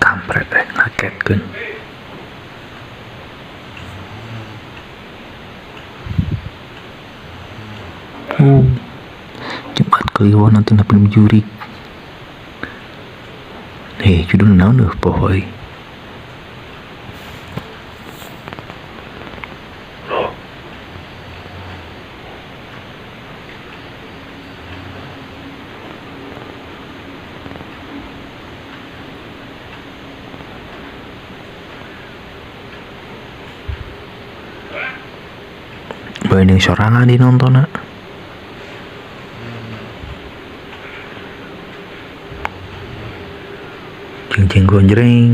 Kampret eh ngagetkeun. Jumat Kliwon nonton film jurig. Heh, judul naon eueuh poho euy. Loh. Bae sorangan dinontonna. Jeng jeng gonjreng.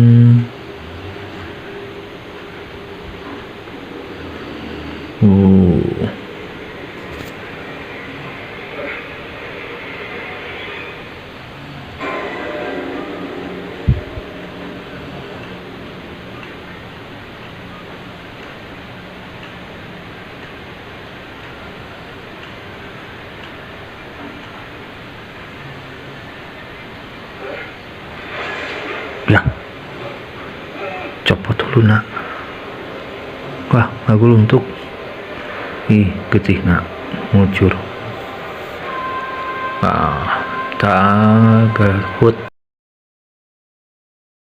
Ya, copot dulu nak. Wah, aku luntuk. Ih, getih nak, ngucur. Ah, tak.